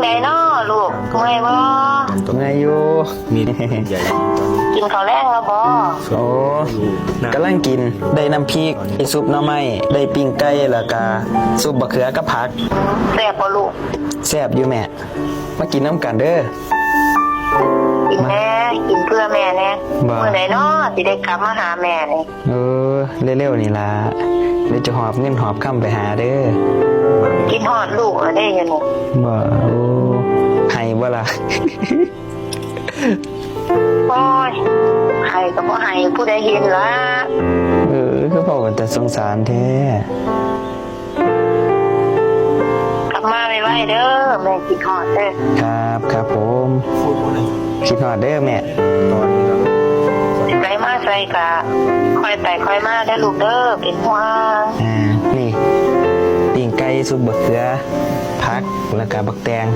ໃດເນາະລູກ ເມື່ອຍບໍ່? ເມື່ອຍຢູ່. ມີ ກິນເຂົ້າແລງແລ້ວບໍ່? ໂອ້ ກຳລັງກິນ ໄດ້ນ້ຳພລິກ ໄດ້ຊຸບໜໍ່ໄມ້ ໄດ້ປີ້ງໄກ່ ແລ້ວກະຊຸບບັກເຂືອກັບຜັກ. ແຊບບໍ່ລູກ? ແຊບຢູ່ແມ່. ມາກິນນຳກັນເດີ. ກິນແດ່ ກິນເພື່ອແມ່ແດ່. ບໍ່ ມື້ໃດເນາະ ຊິໄດ້ກັບມາຫາແມ່ນີ້? ເອີ ເລັວໆນີ້ລະ ດຽວຈະຫອບເງິນຫອບຄຳໄປຫາເດີ. ຄິດຮອດລູກລະເດ້ ດຽວນີ້. ບໍ່ ໂອ້ ໄຫ້ບໍ່ລະ? ໂອ້ຍ ໄຫ້ກໍບໍ່ໄຫ້ ຜູ້ໃດເຫັນລະ? ເອີ ຄືເວົ້າເປັນຕາສົງສານແທ້. ກັບມາໄວໆເດີ ແມ່ຄິດຮອດເດີ. ຄັບ ຄັບຜົມ ຄິດຮອດເດີແມ່. ໄປມາໃສກະຄ່ອຍໄປຄ່ອຍມາເດີລູກເດີ ເປັນຫ່ວງ. ອ່າ ນີ້ ປີ້ງໄກ່ ຊຸບບັກເຂືອ ຜັກ ແລ້ວກະບັກແຕງ.